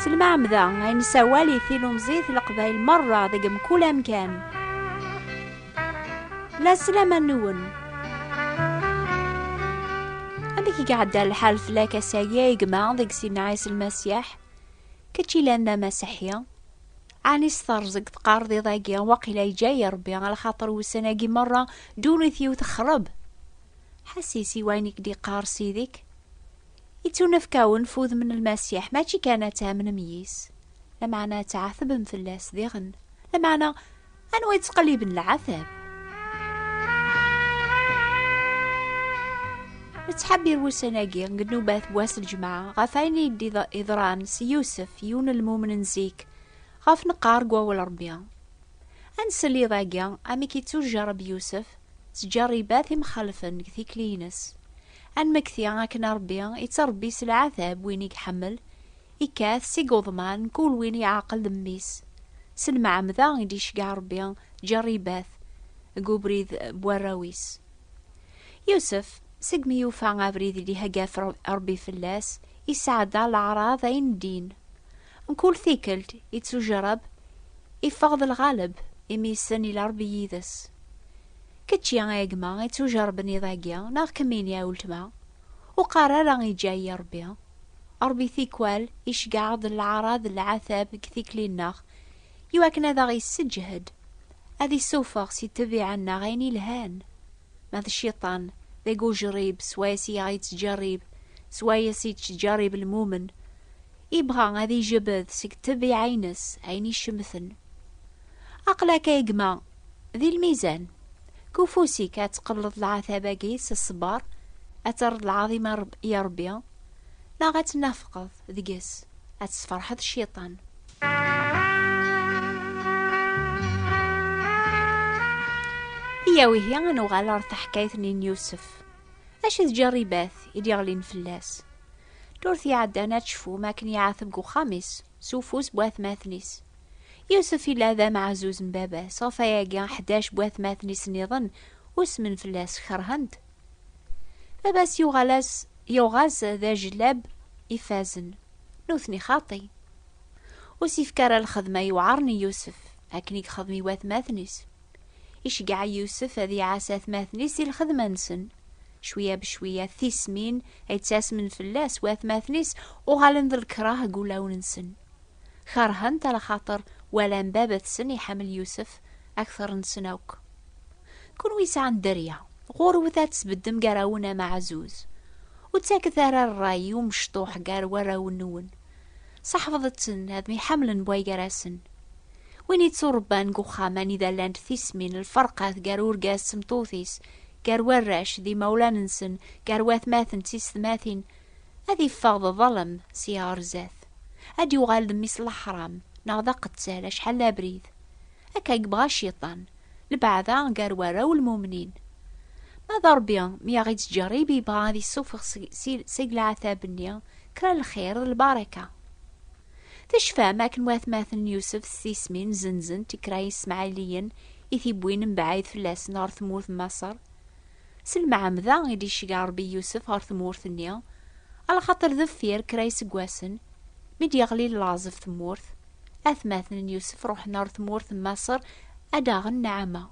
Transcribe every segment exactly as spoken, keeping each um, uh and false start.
S lmeɛmda ay nessawal i tilumẓit n Leqbayel merra deg mkul amkan. La sslama-nwen. Amek i iɛedda lḥal fell-ak ass-agi a gma deg Sidna Ɛisa Lmasiḥ? Kečč ilan d amasiḥi? Ɛni s terẓeg teqqareḍ iḍ-agi, waqila yeǧǧa-yi Ṛebbi, alaxaṭer ussan-agi merra ddunit-iw texreb? Ḥessis i wayen i k-d-iqqar Sidi-k. Ittunefk-awen f udem n Lmasiḥ, mačči kan ad tamnem yis, lameɛna ad tɛetbem fell-as diɣen. Lameɛna, anwa yettqelliben leɛtab? Nettḥebbir wussan-agi deg nnubat n wass n lǧemɛa ɣef wayen i d-iḍ-, iḍran s Yusef, yiwen n lmumen n zik, ɣef neqqar deg wawal Ṛebbi. Ad nsel iḍ-agi amek ittujerreb Yusef s tǧerribat imxalfen deg tikli-ines. Ad nmekti akken Ṛebbi ittṛebbi s leɛtab win i iḥemmel, ikkat seg uḍman n kul win iɛqel d mmi-s. S lmeɛmda i d-iceggeɛ Ṛebbi tǧerribat deg ubrid n warraw-is. Yusef, segmi yufa abrid i d-ihegga f-, Ṛebbi fell-as, isɛedda leɛraḍ ayen n din. Mkul tikkelt ittujerreb, iffeɣ d lɣaleb, imi yessen ila Ṛebbi yid-s. Kečči a gma ittujerrben iḍ-agi, neɣ kemmini a weltma, ur qqar ara iǧǧa-yi Ṛebbi. Ṛebbi tikwal iceggeɛ-aɣ-d leɛraḍ d leɛtab deg tikli-nneɣ, iwakken ad aɣ-isseǧhed, ad issufeɣ si ṭṭbiɛa-nneɣ ayen ilhan. Ma d cciṭan, d agujrib, swayes i aɣ-yettǧerrib, swayes i yettǧerrib lmumen, ibɣa ad ijbed seg ṭṭbiɛa-ines ayen icemten. Aql-ak a gma di lmizan, deg ufus-ik ad tqebleḍ leɛtab-agi s ṣṣber, ad terreḍ lɛaḍima i Ṛeb-, i Ṛebbi, neɣ ad tnafqeḍ deg-s, ad tesferḥeḍ cciṭan. Iyaw ihi, ad nuɣal ɣer taḥkayt-nni n Yusef. Acu d tǧerribat i d-yeɣlin fell-as? Ddurt iɛeddan ad tecfum akken iɛateb deg uxxam-is, s ufus n watmaten-is. Yusef yella d ameɛzuz n baba-s, ɣef wayagi ḥdac n watmaten-is nniḍen usmen fell-as, kerhen-t. Baba-s yuɣal-as, yuɣ-as d ajellab ifazen. Nutni xaṭi. Ur s-ifka ara lxedma iweɛren i Yusef, akken i yexdem i watmaten-is. Iceggeɛ Yusef ad iɛass atmaten-is di lxedma-nsen. Cwiya becwiya, tismin ay ttasmen fell-as watmaten-is uɣalen d lekrah deg wulawen-nsen. Kerhen-t, ala xaṭer walan baba-tsen iḥemmel Yusef akter-nsen akk. Kunwi yesɛan dderya, ɣurwet ad tesbeddem gar-awen ameɛzuz. Ur ttaket ara ṛṛay i umecṭuḥ gar warraw-nwen. Ṣaḥbet-ten ad myeḥemmlen bway gar-asen. Win yetturebban deg uxxam anida llant tismin, lferqat gar urgaz d tmeṭṭut-is, gar warrac d imawlan-nsen, gar watmaten d tisetmatin, ad iffeɣ d ḍalem si ɣer zdat. Ad yuɣal d mmi-s n leḥram, neɣ d aqettal acḥal d abrid. Akka i yebɣa cciṭan, lbeɛda gar warraw n lmumnin. Ma d Ṛebbi mi aɣ-ittǧerrib, yebɣa ad issufeɣ seg, si-, seg leɛtab-nni kra n lxir d lbaraka. Tecfam akken watmaten n Yusef s tismin zenzent kra n Ismaɛiliyen i t-iwwin mebɛid fell-asen ɣer tmurt n Maṣer? S lmeɛmda i d-iceggeɛ Ṛebbi Yusef ɣer tmurt-nni, alaxaṭer deffir kra iseggasen, mi d-yeɣli laẓ ɣef tmurt, atmaten n Yusef ruḥen ɣer tmurt n Maṣer ad d-aɣen nneɛma.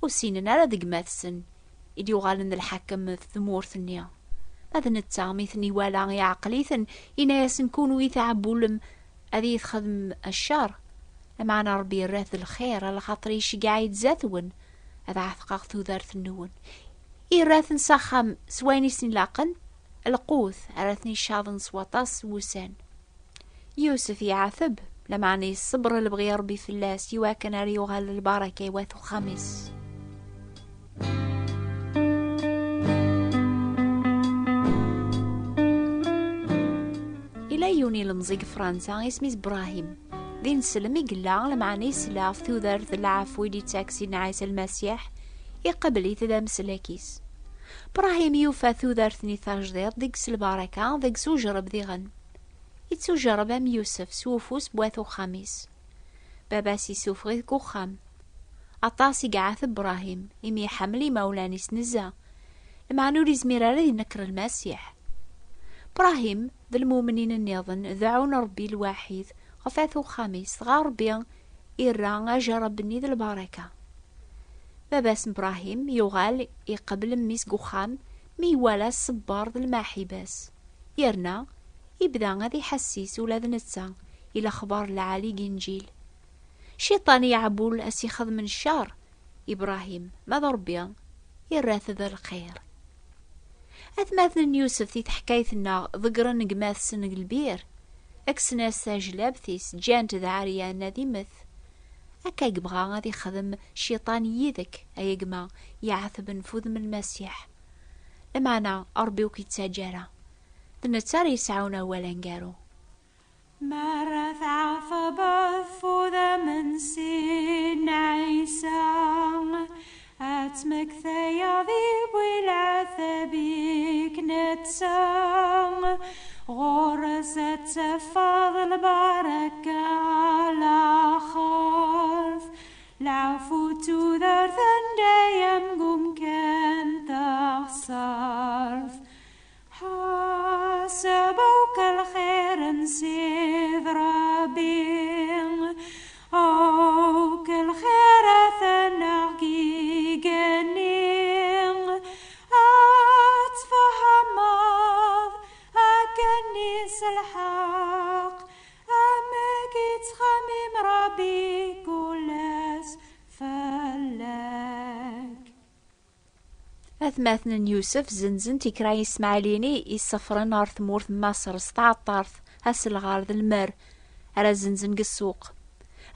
Ur ssinen ara d gma-tsen i d-yuɣalen d lḥakem ɣef tmurt-nni. Ma d netta, mi ten-iwala, iɛqel-iten, yenna-yasen: "Kunwi tɛebbulem ad iyi-txedmem ccer, lameɛna Ṛebbi yerra-t d lxir, alaxaṭer iceggeɛ-iyi-d zdat-wen ad ɛetqeɣ tudert-nwen." Irra-ten s axxam s wayen i sen-ilaqen, lqut ara ten-icaḍen s waṭas n wussan. Yusef iɛateb, lameɛna yesseber lebɣi n Ṛebbi fell-as, iwakken ara yuɣal d lbaraka i wat uxxam-is. Ila yiwen ilemẓi deg Fransa, isem-is Brahim. D ineslem i yella, lameɛna yesla ɣef tudert d lɛafu i d-ittak Sidna Ɛisa Lmasiḥ, iqabel-it d ameslak-is. Brahim yufa tudert-nni tajdiṭ deg-s lbaraka, deg-s ujreb diɣen. Ittujerreb am Yusef s ufus n wat uxxam-is. Baba-s issufeɣ-it deg uxxam. Aṭas i iɛateb Brahim, imi iḥemmel imawlan-is nezzeh, lameɛna ur izmir ara ad inekker Lmasiḥ. Brahim d lmumnin nniḍen dɛun Ṛebbi lwaḥid ɣef at uxxam-is, dɣa Ṛebbi irra ajerreb-nni d lbaraka. Baba-s n Brahim yuɣal iqbel mmi-s deg uxxam mi iwala ṣṣber d lmaḥiba-s, yerna ibda ad iḥessis ula d netta i lexbar lɛali n Inǧil. Cciṭan iɛewwel a s-ixedmen ccer i Brahim, ma d Ṛebbi irra-t d lxir. Atmaten n Yusef di teḥkayt-nneɣ ḍeggren gma-tsen deg lbir, kksen-as tajlabt-is, ǧǧan-t d aɛeryan ad immet. Akka i yebɣa ad ixdem cciṭan yid-k, ay gma, iɛetben f udem n Lmasiḥ. Lameɛna Ṛebbi ur k-yettaǧǧa ara. D netta ara yesɛun awal aneggaru. Mi ara tɛetbeḍ f udem n Sidna Ɛisa, ad tmektayeḍ i wwi leɛtab-ik netta. Ɣur-s ad tafeḍ lbaraka, laxert, lɛafu d tudert n dayem deg umkan taɣsert. Ḥaseb akk lxir n Sidi Ṛebbi, akk lxirat-nneɣ deg igenni, ad tfehmeḍ akken-nni s lḥeqq amek i yettxemmim Ṛebbi kul ass fell-ak. Atmaten n Yusef zenzen tikra n yismaɛliyen i yessefren ɣer tmurt n Maṣer s tɛeṭṭart, aselɣar d lmer ara zenzen deg ssuq.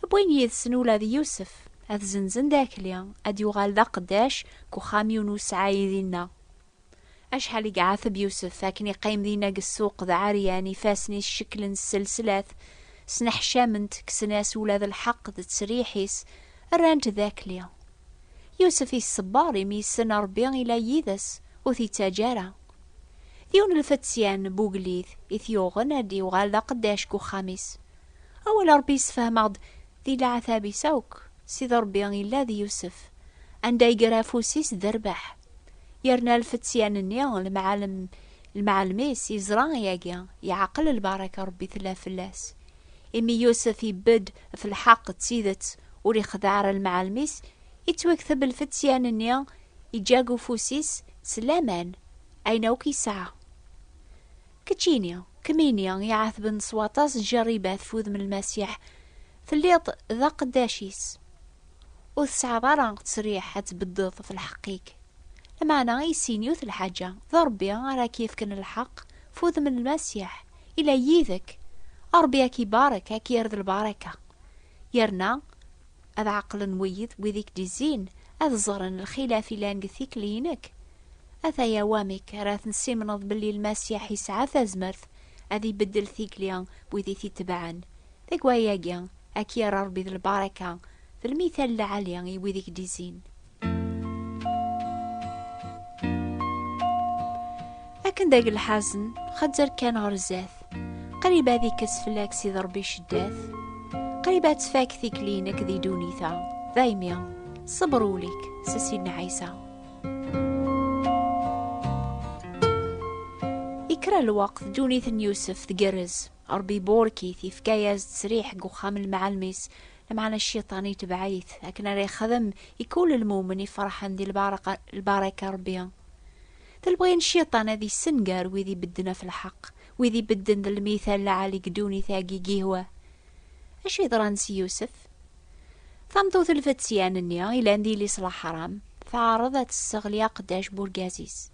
Wwin yid-sen ula d Yusef, ad zenzen d akli, ad yuɣal d aqeddac deg uxxam yiwen usɛayed dinna. Acḥal i iɛateb Yusef akken iqqim dinna deg ssuq d aɛeryan, ifassen-is cekklen s sselselat, sneḥcament, kksen-as ula d lḥeqq d ttesriḥ-is, rran-t d akli. Yusef yesṣebber imi yessen Ṛebbi ila yid-s, ur t-yettaǧǧa ara. D yiwen n lfetyan n ugellid i t-yuɣen ad d-yuɣal d aqeddac deg uxxam-is. Awal Ṛebbi yessefhem-aɣ-d di leɛtab-is akk, Sidi Ṛebbi illa d Yusef. Anda i yerra afus-is d rrbeḥ. Yerna lfetyan-nni, lemɛalem, lemɛalem-is, yeẓra ayagi, yeɛqel lbaraka Ṛebbi tella fell-as. Imi Yusef ibedd f lḥeqq d tidet, ur ixdeɛ ara lemɛalem-is, yettwakteb lfetyan-nni, iǧǧa deg ufus-is s laman, ayen akk yesɛa. Keččini, kemmini, iɛetben s waṭas n tjerribat f udem n Lmasiḥ, telliḍ d aqeddac-is. Ur tesɛiḍ ara ttesriḥ ad tbeddeḍ f lḥeqq-ik. Lameɛna i sin yiwet lḥaǧa, d Ṛebbi ara k-yefken lḥeqq f udem n Lmasiḥ, ila yid-k. Ṛebbi ad k-ibarek, ad k-yerr d lbaraka. Yerna ad ɛeqlen wiyiḍ, wid i k-d-izzin, ad ẓren lxilaf ilan deg tikli-inek. Ataya wamek ara tensimneḍ belli Lmasiḥ yesɛa tazmert ad ibeddel tikli n wid i t-itebɛen. Deg wayagi, ad k-yerr Ṛebbi d lbaraka, d lmital lɛali i wid i k-d-izzin. Akken deg lḥazen, xezzer kan ɣer zdat. Qrib ad ikkes fell-ak Sidi Ṛebbi cceddat. Qrib ad tfak tikli-inek di ddunit-a. Daymi, ṣebber ul-ik s Sidna Ɛisa. Ikra lweqt, ddunit n Yusef tgerrez. Ṛebbi iburek-it, ifka-yas-d ttesriḥ deg uxxam n lemɛalem-is, lameɛna cciṭan itbeɛ-it, akken ara yexdem i kul lmumen iferḥen di lbaraka, lbaraka Ṛebbi. D lebɣi n cciṭan ad yessenger wid ibedden ɣef lḥeqq, wid ibedden d lmital lɛali deg ddunit-agi n yihwa. Acu yeḍran s Yusef? Tameṭṭut lfetyan-nni ilan d yelli-s leḥram, teɛreḍ ad tesseɣli aqeddac n urgaz-is.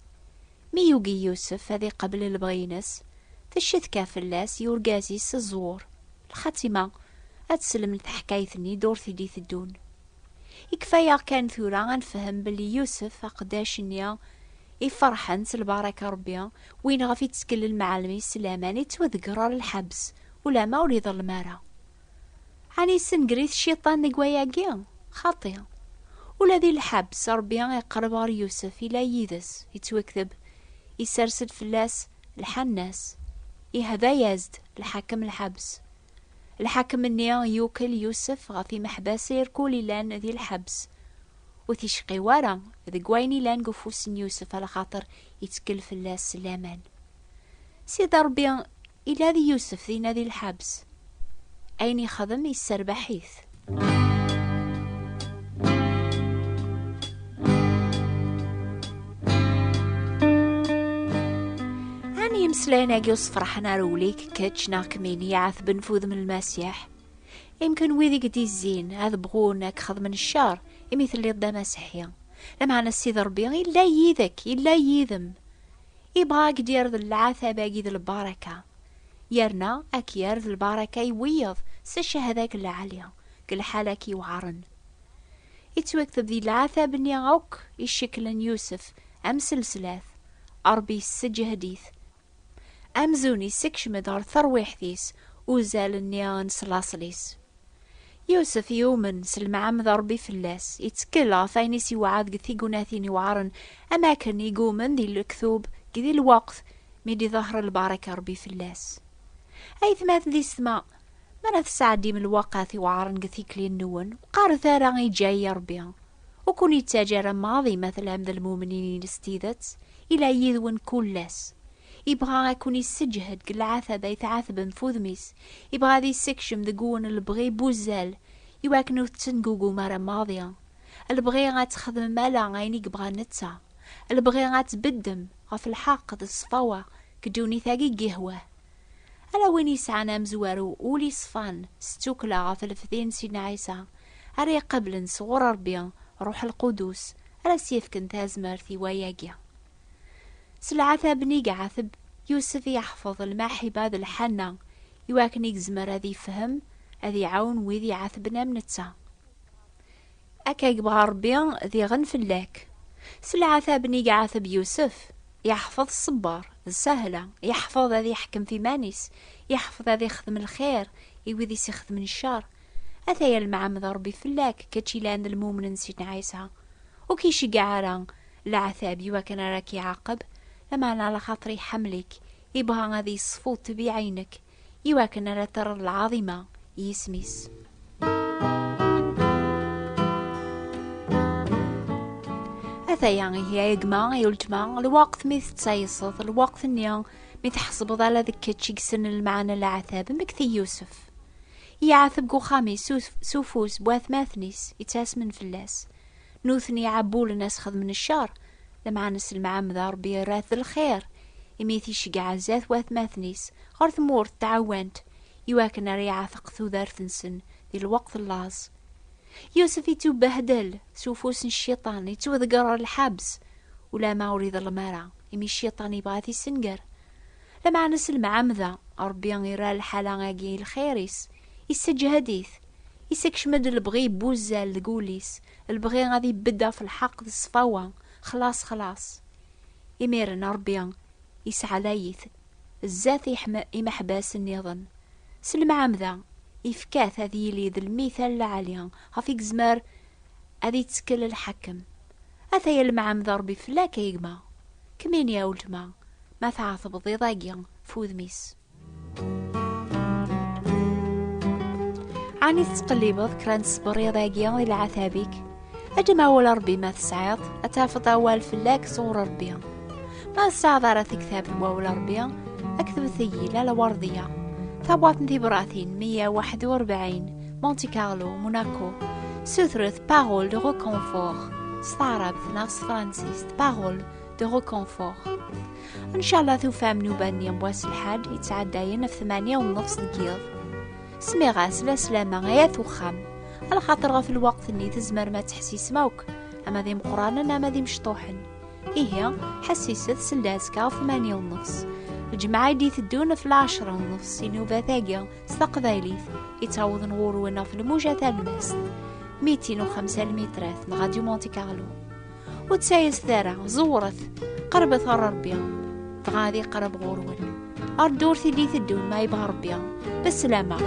Mi yugi Yusef ad iqabel lebɣi-ines, teccetka fell-as i urgaz-is s zzwur. Lxatima, ad teslem teḥkayt-nni ddurt i d-iteddun. Ikfa-yaɣ kan tura ad nefhem belli Yusef, aqeddac-nni iferḥen s lbaraka Ṛebbi, win ɣef i ttkel lemɛalem-is s laman, yettwaḍegger ɣer lḥebs, ulamma ur iḍellem ara. Ɛni yessenger-it cciṭan deg wayagi? Xaṭi. Ula di lḥebs, Ṛebbi iqerreb ɣer Yusef, ila yid-s, yettwakteb, isers-d fell-as lḥanna-s, ihda-yas-d lḥakem lḥebs. Lḥakem-nni yukel Yusef ɣef imeḥbas irkul ilan di lḥebs. Ur t-icqi wara deg wayen ilan deg ufus n Yusef, alaxaṭer ittkel fell-as s laman. Sidi Ṛebbi ila di Yusef dinna di lḥebs. Ayen ixdem yesserbaḥ-it. Ɛni imeslayen-agi ur sferḥen ara ul-ik, kečč neɣ kemmini iɛetben f udem n Lmasiḥ? Imken wid i k-d-izzin ad bɣun ad k-xedmen ccer imi telliḍ d amasiḥi. Lameɛna Sidi Ṛebbi illa yid-k, illa yid-m. Ibɣa ad k-d-yerr d leɛtab-agi d lbaraka. Yerna ad k-yerr d lbaraka i wiyeḍ s cchada-k lɛali, deg lḥala-k iweɛṛen. Ittwakteb di leɛtab-nni akk icekklen Yusef am selslat, Ṛebbi yesseǧhed-it. Amzun yessekcem-d ɣer terwiḥt-is uzal-nni n slaṣel-is. Yusef yumen s lemɛamda Ṛebbi fell-as, ittkel ɣef ayen i s-iwɛed deg tigunatin iweɛṛen, am akken i yumen di lektub deg di lweqt mi d-iḍher lbaraka Ṛebbi fell-as. Aytmaten d yessetma, mi ara tesɛeddim lweqt iweɛṛen deg tikli-nwen, qqaret ara iǧǧa-yi Ṛebbi. Ur ken-ittaǧǧa ara maḍi ma tellam d lmumnin-ines s tidet, ila yid-wen kul ass. Ibɣa ad ken-isseǧhed deg leɛtab ay tɛetbem f udem-is. Ibɣa ad issekcem deg-wen lebɣi buzzal, iwakken ur tettengugum ara maḍi. Lebɣi ad txedmem ala ayen i yebɣa netta. Lebɣi ad tbeddem ɣef lḥeqq d ṣṣfawa deg ddunit-agi n yihwah. Ala win yesɛan amezwaru ul iṣfan s ttukla ɣef lefdi n Sidna Ɛisa, ara iqablen sɣur Ṛebbi Ṛuḥ Lqudus, ara s-yefken tazmert i wayagi. S leɛtab-nni i iɛateb, Yusef yeḥfeḍ lmaḥiba d lḥanna, iwakken i yezmer ad ifhem, ad iɛawen wid iɛatben am netta. Akka i yebɣa Ṛebbi diɣen fell-ak. S leɛtab-nni i iɛateb Yusef, yeḥfeḍ ṣṣber d sahla, yeḥfeḍ ad iḥkem f iman-is, yeḥfeḍ ad ixdem lxir i wid i s-ixedmen ccer. Ataya lemɛamda Ṛebbi fell-ak, kečč ilan d lmumen n Sidna Ɛisa. Ur k-iceggeɛ ara leɛtab iwakken ara k-iɛaqeb, lameɛna laxaṭer iḥemmel-ik, ibɣa ad yeṣfu ṭṭbiɛa-inek, iwakken ara terreḍ lɛaḍima i yisem-is. Ataya ihi a gma, a weltma, lweqt mi tettayseḍ, lweqt-nni mi tḥesbeḍ ala d kečč i yessnen lmeɛna n leɛtab, mmekti Yusef. Yeɛteb deg uxxam-is s uf-, s ufus n watmaten-is yettasmen fell-as. Nutni ɛebbulen ad s-xedmen ccer, lameɛna s lemɛamda Ṛebbi yerra-t d lxir, imi t-iceggeɛ zdat watmaten-is ɣer tmurt n tɛewwant, iwakken ara iɛteq tudert-nsen di lweqt n laẓ. Yusef yettubehdel s ufus n cciṭan, yettwḍegger ɣer lḥebs, ulama ur iḍellem ara, imi cciṭan yebɣa ad t-issenger. Lameɛna s lemɛamda, Ṛebbi irra lḥala-agi i lxir-is, isseǧhed-it, issekcem-d lebɣi n wuzzal deg wul-is, lebɣi ad ibedd ɣef lḥeqq d ṣṣfawa, xlaṣ, xlaṣ. Imiren Ṛebbi isɛalay-it zdat iḥm-, imeḥbas nniḍen. S lemɛamda, ifka-t ad yili d lmital lɛali ɣef i yezmer ad ittkel lḥakem. Ataya lemɛamda Ṛebbi fell-ak a gma. Kemmini a weltma, ma tɛetbeḍ iḍ-agi f udem-is. Ɛni tettqellibeḍ kra n ṣṣber iḍ-agi di leɛtab-ik? Ddem awal Ṛebbi ma tesɛiḍ, ad tafeḍ awal fell-ak sɣur Ṛebbi. Ma ur tesɛiḍ ara taktabt n wawal Ṛebbi, aktebet-iyi Lalla Werdiya, tabwaṭ n tibratin meyya u waḥed u rebɛin, Monte Carlo, Monaco. Sutret Parole de Reconfort s taɛrabt neɣ s tefransist, Parole de Reconfort. Ncallah tufam nnuba-nni n wass lḥad yettɛeddayen ɣef tmanya u nnefs deg yiḍ. Smiɣ-as laslama ay at uxxam, alaxaṭer ɣef lweqt-nni tzemrem ad tḥessisem akk, ama d imeqranen ama d imecṭuḥen. Ihi, ḥessiset seld azekka ɣef tmanya u nnefs. Lǧemɛa i d-iteddun ɣef lɛecra u nnefs i nnubat-agi s taqbaylit, yettawḍen ɣur-wen ɣef lmuja talemmast, mitin u xemsa lmitrat n Radio Monte Carlo. Ur ttayset ara, ẓewret, qerbet ɣer Ṛebbi, dɣa ad iqreb ɣur-wen. Ar ddurt i d-iteddun ma yebɣa Ṛebbi. Beslama.